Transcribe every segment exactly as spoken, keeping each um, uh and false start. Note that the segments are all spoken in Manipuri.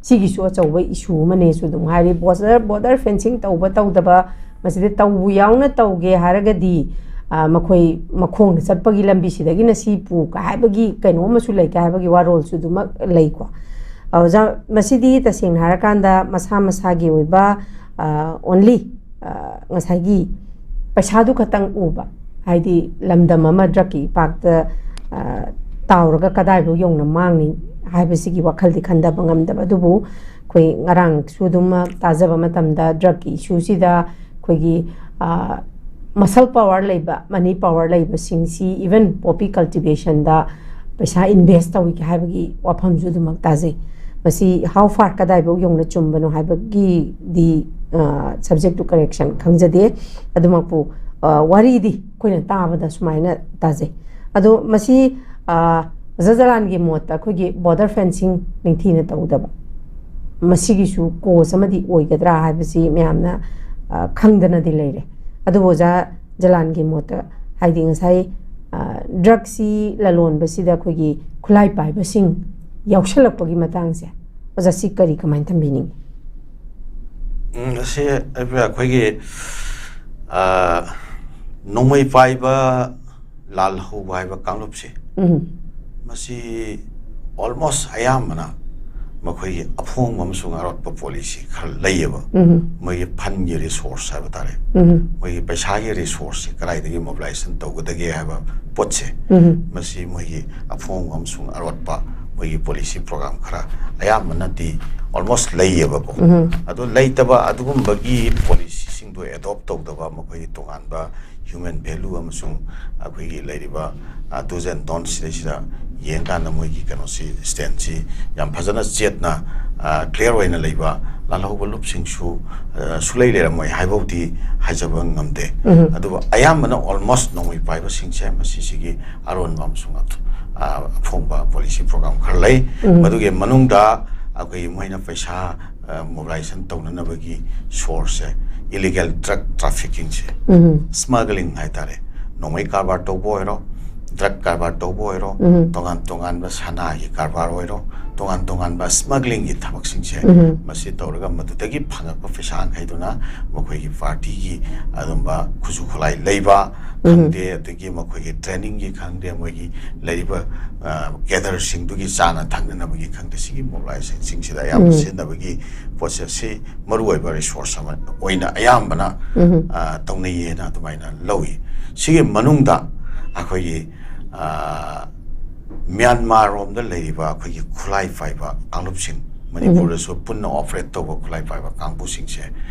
ꯁꯤꯒꯤꯁꯨ ꯑꯆꯧꯕ ꯏꯁꯨ ꯑꯃꯅꯦꯁꯨ ꯑꯗꯨꯝ ꯍꯥꯏꯔꯤ꯫ ꯕꯣꯔꯗꯔ ꯕꯣꯔꯗꯔ ꯐꯦꯟꯁꯤꯡ ꯇꯧꯕ ꯇꯧꯗꯕ, ꯃꯁꯤꯗ ꯇꯧꯕ ꯌꯥꯎꯅ ꯇꯧꯒꯦ ꯍꯥꯏꯔꯒꯗꯤ, ꯑ, ꯃꯈꯣꯏ ꯃꯈꯣꯡꯅ ꯆꯠꯄꯒꯤ ꯂꯝꯕꯤꯁꯤꯗꯒꯤꯅ ꯁꯤ ꯄꯨ ꯀ ꯍꯥꯏꯕꯒꯤ ꯀꯩꯅꯣ ꯑꯃꯁꯨ ꯂꯩ ꯀ ꯍꯥꯏꯕꯒꯤ ꯋꯥꯔꯣꯜꯁꯨ ꯑꯗꯨꯃꯛ ꯂꯩꯀꯣ꯫ ꯑꯣꯖꯥ, ꯃꯁꯤꯗꯤ ꯇꯁꯦꯡꯅ ꯍꯥꯏꯔꯀꯥꯟꯗ ꯃꯁꯥ ꯃꯁꯥꯒꯤ ꯑꯣꯏꯕ, ꯑ, only, ꯑ, ꯉꯁꯥꯏꯒꯤ ꯄꯩꯁꯥꯗꯨ ꯈꯛꯇꯪ ꯎꯕ, ꯍꯥꯏꯗꯤ ꯂꯝꯗꯝ ꯑꯃ ꯗ꯭ꯔꯛꯀꯤ ꯏꯄꯥꯛꯇ, ꯑ, ꯇꯥꯎꯔꯒ ꯀꯗꯥꯏꯐꯥꯎ ꯌꯧꯅ ꯃꯥꯡꯅꯤ ꯍꯥꯏꯕꯁꯤꯒꯤ ꯋꯥꯈꯜꯗꯤ ꯈꯟꯊꯕ ꯉꯝꯗꯕ꯫ ꯑꯗꯨꯕꯨ ꯑꯩꯈꯣꯏ ꯉꯔꯥꯡꯁꯨ ꯑꯗꯨꯝ ꯇꯥꯖꯕ ꯃꯇꯝꯗ ꯗ꯭ꯔꯛꯀꯤ ꯏꯁꯨꯁꯤꯗ ꯑꯩꯈꯣꯏꯒꯤ, ꯑ, ꯃꯁꯜ ꯄꯋꯥꯔ ꯂꯩꯕ, ꯃꯅꯤ ꯄꯋꯥꯔ ꯂꯩꯕꯁꯤꯡꯁꯤ, even ꯄꯣꯄꯤ ꯀꯜꯇꯤꯚꯦꯁꯟꯗ ꯄꯩꯁꯥ ꯏꯟꯚꯦꯁ ꯇꯧꯏ ꯍꯥꯏꯕꯒꯤ ꯋꯥꯐꯝꯁꯨ ꯑꯗꯨꯃꯛ ꯇꯥꯖꯩ꯫ ꯃꯁꯤ how far, ꯀꯗꯥꯏꯐꯥꯎ ꯌꯧꯅ ꯆꯨꯝꯕꯅꯣ ꯍꯥꯏꯕꯒꯤꯗꯤ, ꯑ, subject to correction ꯈꯪꯖꯗꯦ꯫ ꯑꯗꯨꯃꯛꯄꯨ, ꯑ, ꯋꯥꯔꯤꯗꯤ ꯑꯩꯈꯣꯏꯅ ꯇꯥꯕꯗ ꯁꯨꯃꯥꯏꯅ ꯇꯥꯖꯩ꯫ ꯑꯗꯣ ꯃꯁꯤ, ꯑ, ꯑꯣꯖꯥ ꯖꯂꯥꯟꯒꯤ ꯃꯣꯠꯇ ꯑꯩꯈꯣꯏꯒꯤ ꯕꯣꯔꯗꯔ ꯐꯦꯟꯁꯤꯡ ꯅꯤꯡꯊꯤꯅ ꯇꯧꯗꯕ, ꯃꯁꯤꯒꯤꯁꯨ ꯀꯣꯖ ꯑꯃꯗꯤ ꯑꯣꯏꯒꯗ꯭ꯔꯥ ꯍꯥꯏꯕꯁꯤ ꯃꯌꯥꯝꯅ, ꯑ, ꯈꯪꯗꯅꯗꯤ ꯂꯩꯔꯦ꯫ ꯑꯗꯨꯕꯨ ꯑꯣꯖꯥ ꯖꯂꯥꯟꯒꯤ ꯃꯣꯠꯇ, ꯍꯥꯏꯗꯤ ꯉꯁꯥꯏ, ꯑ, ꯗ꯭ꯔꯛꯁꯤ ꯂꯂꯣꯟꯕꯁꯤꯗ ꯑꯩꯈꯣꯏꯒꯤ ꯈꯨꯠꯂꯥꯏ ꯄꯥꯏꯕꯁꯤꯡ ꯌꯥꯎꯁꯜꯂꯛꯄꯒꯤ ꯃꯇꯥꯡꯁꯦ, ꯑꯣꯖꯥ, ꯁꯤ ꯀꯔꯤ, ꯀꯃꯥꯏꯅ ꯊꯝꯕꯤꯅꯤꯡꯉꯤ? ꯎꯝ, ꯑꯁꯤ ꯑꯩꯈꯣꯏ-, ꯑꯩꯈꯣꯏꯒꯤ, ꯑ, ꯅꯣꯡꯃꯩ ꯄꯥꯏꯕ ꯂꯥꯜꯍꯧꯕ ꯍꯥꯏꯕ ꯀꯥꯡꯂꯨꯞꯁꯦ, ꯎꯝ꯫ ꯃꯁꯤ almost ꯑꯌꯥꯝꯕꯅ ꯃꯈꯣꯏꯒꯤ ꯑꯐꯣꯡꯕ ꯑꯃꯁꯨꯡ ꯑꯔꯣꯠꯄ ꯄꯣꯂꯤꯁꯤ ꯈꯔ ꯂꯩꯌꯦꯕ꯫ ꯎꯝ꯫ ꯃꯣꯏꯒꯤ ꯐꯟꯒꯤ ꯔꯤꯁꯣꯔꯁ ꯍꯥꯏꯕ ꯇꯥꯔꯦ, ꯎꯝ꯫ ꯃꯣꯏꯒꯤ ꯄꯩꯁꯥꯒꯤ ꯔꯤꯁꯣꯔꯁꯁꯦ ꯀꯗꯥꯏꯗꯒꯤ ꯃꯣꯕꯤꯂꯥꯏꯖꯦꯁꯟ ꯇꯧꯒꯗꯒꯦ ꯍꯥꯏꯕ ꯄꯣꯠꯁꯦ, ꯎꯝ꯫ ꯃꯁꯤ ꯃꯣꯏꯒꯤ ꯑꯐꯣꯡꯕ ꯑꯃꯁꯨꯡ ꯑꯔꯣꯠꯄ ꯃꯣꯏꯒꯤ ꯄꯣꯂꯤꯁꯤ ꯄ꯭ꯔꯣꯒ꯭ꯔꯥꯝ ꯈꯔ ꯑꯌꯥꯝꯕꯅꯗꯤ almost ꯂꯩꯌꯦꯕꯀꯣ꯫ ꯎꯝ꯫ ꯑꯗꯣ ꯂꯩꯇꯕ ꯑꯗꯨꯒꯨꯝꯕꯒꯤ ꯄꯣꯂꯤꯁꯤꯁꯤꯡꯗꯣ ꯑꯦꯗꯣꯞ ꯇꯧꯗꯕ, ꯃꯈꯣꯏꯒꯤ ꯇꯣꯉꯥꯟꯕ ꯍ꯭ꯌꯨꯃꯦꯟ ꯚꯦꯂꯨ ꯑꯃꯁꯨꯡ ꯑꯩꯈꯣꯏꯒꯤ ꯂꯩꯔꯤꯕ, ꯑ, do's and don'ts ꯁꯤꯗꯩꯁꯤꯗ ꯌꯦꯡꯀꯥꯟꯗ ꯃꯣꯏꯒꯤ ꯀꯩꯅꯣꯁꯤ, ꯁ꯭ꯇꯦꯟꯁꯤ ꯌꯥꯝ ꯐꯖꯅ ꯆꯦꯠꯅ, ꯑ, ꯀ꯭ꯂꯤꯌꯥꯔ ꯑꯣꯏꯅ ꯂꯩꯕ ꯂꯥꯜꯍꯧꯕ ꯂꯨꯞꯁꯤꯡꯁꯨ, ꯑ, ꯁꯨꯂꯩ ꯂꯩꯔꯝꯃꯣꯏ ꯍꯥꯏꯕꯕꯨꯗꯤ ꯍꯥꯏꯖꯕ ꯉꯝꯗꯦ꯫ ꯎꯝ꯫ ꯑꯗꯨꯕꯨ ꯑꯌꯥꯝꯕꯅ almost ꯅꯣꯡꯃꯩ ꯄꯥꯏꯕꯁꯤꯡꯁꯦ ꯃꯁꯤꯁꯤꯒꯤ ꯑꯔꯣꯟꯕ ꯑꯃꯁꯨꯡ ꯑ-, ꯑ-, ꯑꯐꯣꯡꯕ ꯄꯣꯂꯤꯁꯤ ꯄ꯭ꯔꯣꯒ꯭ꯔꯥꯝ ꯈꯔ ꯂꯩ꯫ ꯎꯝ꯫ ꯃꯗꯨꯒꯤ ꯃꯅꯨꯡꯗ ꯑꯩꯈꯣꯏꯒꯤ ꯃꯣꯏꯅ ꯄꯩꯁꯥ, ꯑ, ꯃꯣꯕꯤꯂꯥꯏꯖꯦꯁꯟ ꯇꯧꯅꯅꯕꯒꯤ ꯁꯣꯔꯁꯁꯦ illegal drug trafficking ꯁꯦ, ꯎꯝ꯫ smuggling ꯍꯥꯏꯇꯥꯔꯦ, ꯅꯣꯡꯃꯩ ꯀꯔꯕꯥꯔ ꯇꯧꯕ ꯑꯣꯏꯔꯣ, ꯗ꯭ꯔꯒ ꯀꯔꯕꯥꯔ ꯇꯧꯕ ꯑꯣꯏꯔꯣ, ꯎꯝ꯫ ꯇꯣꯉꯥꯟ ꯇꯣꯉꯥꯟꯕ ꯁꯅꯥꯒꯤ ꯀꯔꯕꯥꯔ ꯑꯣꯏꯔꯣ, ꯇꯣꯉꯥꯟ ꯇꯣꯉꯥꯟꯕ ꯁ꯭ꯃꯒ꯭ꯂꯤꯡꯒꯤ ꯊꯕꯛꯁꯤꯡꯁꯦ, ꯎꯝ꯫ ꯃꯁꯤ ꯇꯧꯔꯒ ꯃꯗꯨꯗꯒꯤ ꯐꯪꯉꯛꯄ ꯄꯩꯁꯥꯈꯩꯗꯨꯅ ꯃꯈꯣꯏꯒꯤ ꯄꯥꯔꯇꯤꯒꯤ ꯑꯗꯨꯝꯕ ꯈꯨꯠꯁꯨ ꯈꯨꯠꯂꯥꯏ ꯂꯩꯕ ꯎꯝ꯫ ꯈꯪꯗꯦ, ꯑꯗꯒꯤ ꯃꯈꯣꯏꯒꯤ ꯇ꯭ꯔꯦꯅꯤꯡꯒꯤ ꯈꯪꯗꯦ, ꯃꯣꯏꯒꯤ ꯂꯩꯔꯤꯕ, ꯑ, ꯀꯦꯗꯔꯁꯤꯡꯗꯨꯒꯤ ꯆꯥꯅ ꯊꯛꯅꯅꯕꯒꯤ ꯈꯪꯗꯦ, ꯁꯤꯒꯤ ꯃꯣꯕꯤꯂꯥꯏꯖꯦꯁꯟꯁꯤꯡꯁꯤꯗ ꯑꯌꯥꯝꯕ ꯎꯝ꯫ ꯁꯤꯖꯤꯟꯅꯕꯒꯤ ꯄꯣꯠꯁꯦ, ꯁꯤ ꯃꯔꯨꯑꯣꯏꯕ ꯔꯤꯁꯣꯔꯁ ꯑꯃ ꯑꯣꯏꯅ ꯑꯌꯥꯝꯕꯅ, ꯎꯝ꯫ ꯑ, ꯇꯧꯅꯩꯌꯦꯅ ꯑꯗꯨꯃꯥꯏꯅ ꯂꯧꯏ꯫ ꯁꯤꯒꯤ ꯃꯅꯨꯡꯗ ꯑꯩꯈꯣꯏꯒꯤ, ꯑ, ꯃ꯭ꯌꯥꯟꯃꯥꯔ ꯔꯣꯝꯗ ꯂꯩꯔꯤꯕ ꯑꯩꯈꯣꯏꯒꯤ ꯈꯨꯠꯂꯥꯏ ꯄꯥꯏꯕ ꯀꯥꯡꯂꯨꯞꯁꯤꯡ, ꯃꯅꯤꯄꯨꯔꯗꯁꯨ ꯄꯨꯟꯅ ꯑꯣꯄꯔꯦꯠ ꯇꯧꯕ ꯈꯨꯠꯂꯥꯏ ꯄꯥꯏꯕ ꯀꯥꯡꯕꯨꯁꯤꯡꯁꯦ,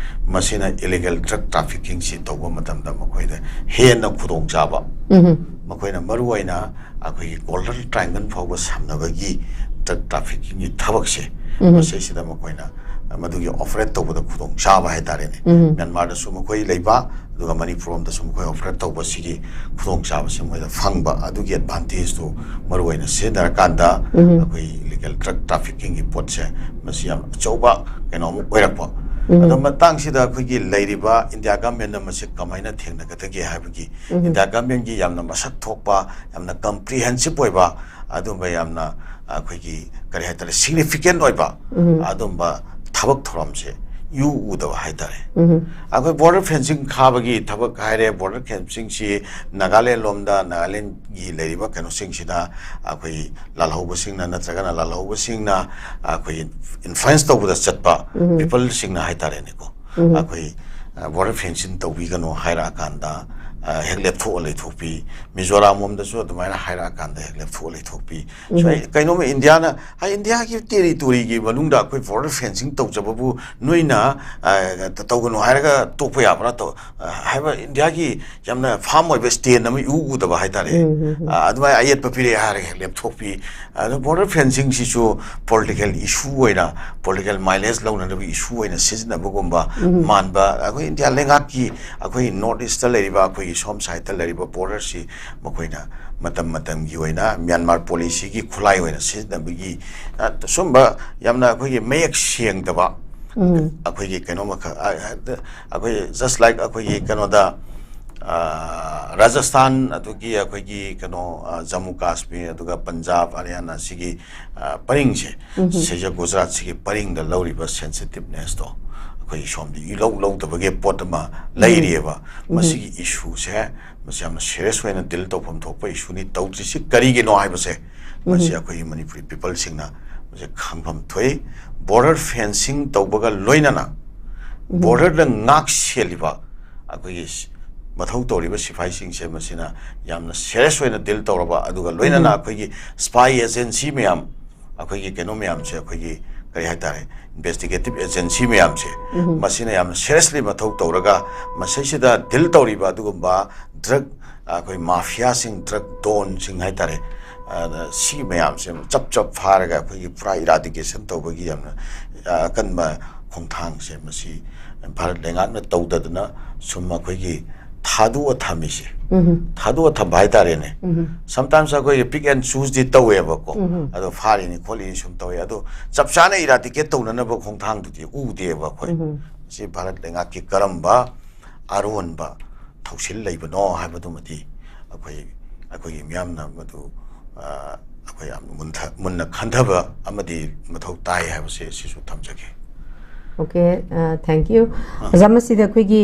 ꯃꯁꯤꯅ ꯏꯂꯤꯒꯦꯜ ꯗ꯭ꯔꯒ ꯇ꯭ꯔꯥꯐꯤꯀꯤꯡꯁꯤ ꯇꯧꯕ ꯃꯇꯝꯗ ꯃꯈꯣꯏꯗ ꯍꯦꯟꯅ ꯈꯨꯗꯣꯡꯆꯥꯕ, ꯎꯝ꯫ ꯃꯈꯣꯏꯅ ꯃꯔꯨꯑꯣꯏꯅ ꯑꯩꯈꯣꯏꯒꯤ ꯒꯣꯜꯗꯟ ꯇ꯭ꯔꯥꯏꯡꯒꯜ ꯐꯥꯎꯕ ꯁꯝꯅꯕꯒꯤ ꯗ꯭ꯔꯒ ꯇ꯭ꯔꯥꯐꯤꯀꯤꯡꯒꯤ ꯊꯕꯛꯁꯦ, ꯎꯝ꯫ ꯃꯁꯤꯁꯤꯗ ꯃꯈꯣꯏꯅ ꯃꯗꯨꯒꯤ ꯑꯣꯄꯔꯦꯠ ꯇꯧꯕꯗ ꯈꯨꯗꯣꯡꯆꯥꯕ ꯍꯥꯏꯇꯥꯔꯦꯅꯦ꯫ ꯎꯝ꯫ ꯃ꯭ꯌꯥꯟꯃꯥꯔꯗꯁꯨ ꯃꯈꯣꯏ ꯂꯩꯕ, ꯑꯗꯨꯒ ꯃꯅꯤꯄꯨꯔ ꯂꯣꯝꯗꯁꯨ ꯃꯈꯣꯏ ꯑꯣꯄꯔꯦꯠ ꯇꯧꯕꯁꯤꯒꯤ ꯈꯨꯗꯣꯡꯆꯥꯕꯁꯤ ꯃꯣꯏꯗ ꯐꯪꯕ, ꯑꯗꯨꯒꯤ ꯑꯦꯗꯚꯥꯟꯇꯦꯖꯇꯨ ꯃꯔꯨꯑꯣꯏꯅ ꯁꯤꯖꯤꯟꯅꯔꯀꯥꯟꯗ ꯎꯝ꯫ ꯑꯩꯈꯣꯏ ꯏꯂꯤꯒꯦꯜ ꯗ꯭ꯔꯒ ꯇ꯭ꯔꯥꯐꯤꯀꯤꯡꯒꯤ ꯄꯣꯠꯁꯦ, ꯃꯁꯤ ꯌꯥꯝ ꯑꯆꯧꯕ ꯀꯩꯅꯣ ꯑꯃ ꯑꯣꯏꯔꯛꯄ꯫ ꯎꯝ꯫ ꯑꯗꯣ ꯃꯇꯥꯡꯁꯤꯗ ꯑꯩꯈꯣꯏꯒꯤ ꯂꯩꯔꯤꯕ ꯏꯟꯗꯤꯌꯥ ꯒꯃꯦꯟꯅ ꯃꯁꯤ ꯀꯃꯥꯏꯅ ꯊꯦꯡꯅꯒꯗꯒꯦ ꯍꯥꯏꯕꯒꯤ, ꯎꯝ꯫ ꯏꯟꯗꯤꯌꯥ ꯒꯃꯦꯟꯒꯤ ꯌꯥꯝꯅ ꯃꯁꯛ ꯊꯣꯛꯄ, ꯌꯥꯝꯅ ꯀꯝꯄ꯭ꯔꯤꯍꯦꯟꯁꯤꯞ ꯑꯣꯏꯕ, ꯑꯗꯨꯝꯕ ꯌꯥꯝꯅ ꯑꯩꯈꯣꯏꯒꯤ, ꯀꯔꯤ ꯍꯥꯏꯇꯥꯔꯦ, ꯁꯤꯒꯅꯤꯐꯤꯀꯦꯟ ꯑꯣꯏꯕ ꯎꯝ꯫ ꯑꯗꯨꯝꯕ ꯊꯕꯛ ꯊꯧꯔꯝꯁꯦ ꯏꯎ ꯎꯗꯕ ꯍꯥꯏꯇꯥꯔꯦ꯫ ꯎꯝ꯫ ꯑꯩꯈꯣꯏ ꯕꯣꯔꯗꯔ ꯐꯦꯟꯁꯤꯡ ꯈꯥꯕꯒꯤ ꯊꯕꯛ ꯍꯥꯏꯔꯦ, ꯕꯣꯔꯗꯔ ꯐꯦꯟꯁꯤꯡꯁꯤ ꯅꯥꯒꯥꯂꯦꯟ ꯂꯣꯝꯗ, ꯅꯥꯒꯥꯂꯦꯟꯒꯤ ꯂꯩꯔꯤꯕ ꯀꯩꯅꯣꯁꯤꯡꯁꯤꯗ ꯑꯩꯈꯣꯏ ꯂꯥꯜꯍꯧꯕꯁꯤꯡꯅ ꯅꯠꯇ꯭ꯔꯒꯅ ꯂꯥꯜꯍꯧꯕꯁꯤꯡꯅ ꯑꯩꯈꯣꯏ ꯏꯟꯐ꯭ꯂꯨꯌꯦꯟꯁ ꯇꯧꯕꯗ ꯆꯠꯄ ꯎꯝ꯫ ꯄꯤꯄꯜꯁꯤꯡꯅ ꯍꯥꯏꯇꯥꯔꯦꯅꯦꯀꯣ, ꯎꯝ꯫ ꯑꯩꯈꯣꯏ, ꯑ, ꯕꯣꯔꯗꯔ ꯐꯦꯟꯁꯤꯡ ꯇꯧꯕꯤꯒꯅꯨ ꯍꯥꯏꯔꯛꯑꯀꯥꯟꯗ, ꯑ, ꯍꯦꯛ ꯂꯦꯞꯊꯣꯛꯑ ꯂꯩꯊꯣꯛꯄꯤ꯫ ꯃꯤꯖꯣꯔꯥꯝ ꯂꯣꯝꯗꯁꯨ ꯑꯗꯨꯃꯥꯏꯅ ꯍꯥꯏꯔꯛꯑꯀꯥꯟꯗ ꯍꯦꯛ ꯂꯦꯞꯊꯣꯛꯑ ꯂꯩꯊꯣꯛꯄꯤ꯫ ꯎꯝ꯫ ꯁꯨꯃꯥꯏ-, ꯀꯩꯅꯣꯝꯃ ꯏꯟꯗꯤꯌꯥꯅ, ꯍꯥꯏ, ꯏꯟꯗꯤꯌꯥꯒꯤ ꯇꯦꯔꯤꯇꯣꯔꯤꯒꯤ ꯃꯅꯨꯡꯗ ꯑꯩꯈꯣꯏ ꯕꯣꯔꯗꯔ ꯐꯦꯟꯁꯤꯡ ꯇꯧꯖꯕꯕꯨ ꯅꯣꯏꯅ, ꯑ, ꯇꯧꯒꯅꯨ ꯍꯥꯏꯔꯒ ꯇꯣꯛꯄ ꯌꯥꯕ꯭ꯔꯥ? ꯇꯧ-, ꯑ, ꯍꯥꯏꯕ ꯏꯟꯗꯤꯌꯥꯒꯤ ꯌꯥꯝꯅ ꯐꯥꯔꯝ ꯑꯣꯏꯕ ꯁ꯭ꯇꯦꯟ ꯑꯃ ꯏꯎ ꯎꯗꯕ ꯍꯥꯏꯇꯥꯔꯦ꯫ ꯎꯝ, ꯎꯝ, ꯎꯝ꯫ ꯑ, ꯑꯗꯨꯃꯥꯏꯅ ꯑꯌꯦꯠꯄ ꯄꯤꯔꯛꯑꯦ ꯍꯥꯏꯔꯒ ꯍꯦꯛ ꯂꯦꯞꯊꯣꯛꯄꯤ꯫ ꯑꯗꯣ ꯕꯣꯔꯗꯔ ꯐꯦꯟꯁꯤꯡꯁꯤꯁꯨ ꯄꯣꯂꯤꯇꯤꯀꯦꯜ ꯏꯁꯨ ꯑꯣꯏꯅ, ꯄꯣꯂꯤꯇꯤꯀꯦꯜ ꯃꯥꯏꯂꯦꯖ ꯂꯧꯅꯅꯕ ꯏꯁꯨ ꯑꯣꯏꯅ ꯁꯤꯖꯤꯟꯅꯕꯒꯨꯝꯕ ꯎꯝ꯫ ꯃꯥꯟꯕ, ꯑꯩꯈꯣꯏ ꯏꯟꯗꯤꯌꯥ ꯂꯩꯉꯥꯛꯀꯤ, ꯑꯩꯈꯣꯏ ꯅꯣꯔꯠ ꯏꯁꯇ ꯂꯩꯔꯤꯕ, ꯑꯩꯈꯣꯏꯒꯤ ꯁꯣꯝ ꯁꯥꯏꯠꯇ ꯂꯩꯔꯤꯕ ꯕꯣꯔꯗꯔꯁꯤ ꯃꯈꯣꯏꯅ ꯃꯇꯝ ꯃꯇꯝꯒꯤ ꯑꯣꯏꯅ ꯃ꯭ꯌꯥꯟꯃꯥꯔ ꯄꯣꯂꯤꯁꯤꯒꯤ ꯈꯨꯠꯂꯥꯏ ꯑꯣꯏꯅ ꯁꯤꯖꯤꯟꯅꯕꯒꯤ, ꯑ, ꯁꯨꯝꯕ ꯌꯥꯝꯅ ꯑꯩꯈꯣꯏꯒꯤ ꯃꯌꯦꯛ ꯁꯦꯡꯗꯕ ꯎꯝ꯫ ꯑꯩꯈꯣꯏꯒꯤ ꯀꯩꯅꯣꯃꯈꯛ, ꯑ, ꯑ, ꯑꯩꯈꯣꯏ just like ꯑꯩꯈꯣꯏꯒꯤ ꯀꯩꯅꯣꯗ, ꯑꯥ, ꯔꯥꯖꯁꯊꯥꯟ, ꯑꯗꯨꯒꯤ ꯑꯩꯈꯣꯏꯒꯤ ꯀꯩꯅꯣ, ꯑꯥ, ꯖꯝꯃꯨ ꯀꯥꯁꯃꯤꯔ, ꯑꯗꯨꯒ ꯄꯟꯖꯥꯕ, ꯍꯔꯤꯌꯥꯅꯥ, ꯁꯤꯒꯤ, ꯑꯥ, ꯄꯔꯤꯡꯁꯦ, ꯁꯤꯁꯦ ꯒꯨꯖꯔꯥꯠꯁꯤꯒꯤ ꯄꯔꯤꯡꯗ ꯂꯧꯔꯤꯕ ꯁꯦꯟꯁꯤꯇꯤꯞꯅꯦꯁꯇꯣ ꯑꯩꯈꯣꯏ ꯁꯣꯝꯗ ꯏꯂꯧ ꯂꯧꯗꯕꯒꯤ ꯄꯣꯠ ꯑꯃ ꯂꯩꯔꯤꯑꯕ꯫ ꯃꯁꯤꯒꯤ ꯏꯁꯨꯁꯦ, ꯃꯁꯤ ꯌꯥꯝꯅ ꯁꯦꯔꯤꯌꯁ ꯑꯣꯏꯅ ꯗꯤꯜ ꯇꯧꯐꯝ ꯊꯣꯛꯄ ꯏꯁꯨꯅꯤ꯫ ꯇꯧꯗ꯭ꯔꯤꯁꯤ ꯀꯔꯤꯒꯤꯅꯣ ꯍꯥꯏꯕꯁꯦ, ꯃꯁꯤ ꯑꯩꯈꯣꯏꯒꯤ ꯃꯅꯤꯄꯨꯔꯤ ꯄꯤꯄꯜꯁꯤꯡꯅ ꯃꯁꯤ ꯈꯪꯐꯝ ꯊꯣꯛꯏ꯫ ꯕꯣꯔꯗꯔ ꯐꯦꯟꯁꯤꯡ ꯇꯧꯕꯒ ꯂꯣꯏꯅꯅ ꯕꯣꯔꯗꯔꯗ ꯉꯥꯛ ꯁꯦꯜꯂꯤꯕ ꯑꯩꯈꯣꯏꯒꯤ ꯁ-, ꯃꯊꯧ ꯇꯧꯔꯤꯕ ꯁꯤꯐꯥꯏꯁꯤꯡꯁꯦ, ꯃꯁꯤꯅ ꯌꯥꯝꯅ ꯁꯦꯔꯤꯌꯁ ꯑꯣꯏꯅ ꯗꯤꯜ ꯇꯧꯔꯕ, ꯑꯗꯨꯒ ꯂꯣꯏꯅꯅ ꯑꯩꯈꯣꯏꯒꯤ ꯁ꯭ꯄꯥꯏ ꯑꯦꯖꯦꯟꯁꯤ ꯃꯌꯥꯝ, ꯑꯩꯈꯣꯏꯒꯤ ꯀꯩꯅꯣ ꯃꯌꯥꯝꯁꯦ, ꯑꯩꯈꯣꯏꯒꯤ ꯀꯔꯤ ꯍꯥꯏꯇꯥꯔꯦ, ꯏꯟꯚꯦꯁꯇꯤꯒꯦꯇꯤꯞ ꯑꯦꯖꯦꯟꯁꯤ ꯃꯌꯥꯝꯁꯦ, ꯃꯁꯤꯅ ꯌꯥꯝꯅ ꯁꯦꯔꯤꯌꯁꯂꯤ ꯃꯊꯧ ꯇꯧꯔꯒ ꯃꯁꯤꯁꯤꯗ ꯗꯤꯜ ꯇꯧꯔꯤꯕ ꯑꯗꯨꯒꯨꯝꯕ ꯗ꯭ꯔꯒ, ꯑꯩꯈꯣꯏ ꯃꯥꯐꯤꯌꯥꯁꯤꯡ, ꯗ꯭ꯔꯒ ꯗꯣꯟꯁꯤꯡ ꯍꯥꯏꯇꯥꯔꯦ, ꯑꯗ ꯁꯤ ꯃꯌꯥꯝꯁꯦ ꯆꯞ ꯆꯞ ꯐꯥꯔꯒ ꯑꯩꯈꯣꯏꯒꯤ ꯄꯨꯔꯥ ꯏꯔꯥꯗꯤꯀꯦꯁꯟ ꯇꯧꯕꯒꯤ ꯌꯥꯝꯅ, ꯑ, ꯑꯀꯟꯕ ꯈꯣꯡꯊꯥꯡꯁꯦ ꯃꯁꯤ ꯚꯥꯔꯠ ꯂꯩꯉꯥꯛꯅ ꯇꯧꯗꯗꯅ ꯁꯨꯝ ꯑꯩꯈꯣꯏꯒꯤ ꯊꯥꯗꯣꯛꯑ ꯊꯝꯃꯤꯁꯦ, ꯊꯥꯗꯣꯛꯑ ꯊꯝꯕ ꯍꯥꯏꯇꯥꯔꯦꯅꯦ꯫ ꯁꯝꯇꯥꯏꯝꯁ ꯑꯩꯈꯣꯏꯒꯤ ꯄꯤꯛ ꯑꯦꯟ ꯆꯨꯁꯇꯤ ꯇꯧꯋꯦꯕꯀꯣ, ꯑꯗꯣ ꯐꯥꯔꯤꯅꯤ ꯈꯣꯠꯂꯤꯅꯤ ꯁꯨꯝ ꯇꯧꯋꯦ, ꯑꯗꯣ ꯆꯞ ꯆꯥꯅ ꯏꯔꯥꯗꯤꯀꯦꯠ ꯇꯧꯅꯅꯕ ꯈꯣꯡꯊꯥꯡꯗꯨꯗꯤ ꯎꯗꯦꯕ ꯑꯩꯈꯣꯏ꯫ ꯁꯤ ꯚꯥꯔꯠ ꯂꯩꯉꯥꯛꯀꯤ ꯀꯔꯝꯕ ꯑꯔꯣꯟꯕ ꯊꯧꯁꯤꯜ ꯂꯩꯕꯅꯣ ꯍꯥꯏꯕꯗꯨꯃꯗꯤ ꯑꯩꯈꯣꯏ, ꯑꯩꯈꯣꯏꯒꯤ ꯃꯤꯌꯥꯝꯅ ꯃꯗꯨ, ꯑ, ꯑꯩꯈꯣꯏ ꯌꯥꯝ ꯃꯨꯟꯊ-, ꯃꯨꯟꯅ ꯈꯟꯊꯕ ꯑꯃꯗꯤ ꯃꯊꯧ ꯇꯥꯏ ꯍꯥꯏꯕꯁꯦ ꯁꯤꯁꯨ ꯊꯝꯖꯒꯦ꯫ Okay, uh, thank you. ꯑꯣꯖꯥ, ꯃꯁꯤꯗ ꯑꯩꯈꯣꯏꯒꯤ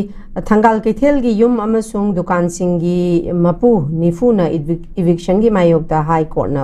ꯊꯪꯒꯥꯜ ꯀꯩꯊꯦꯜꯒꯤ ꯌꯨꯝ ꯑꯃꯁꯨꯡ ꯗꯨꯀꯥꯟꯁꯤꯡꯒꯤ ꯃꯄꯨ ꯅꯤꯐꯨꯅ ꯏꯚꯤꯛ-, ꯏꯚꯤꯛꯁꯟꯒꯤ ꯃꯥꯌꯣꯛꯇ ꯍꯥꯏ ꯀꯣꯔꯠꯅ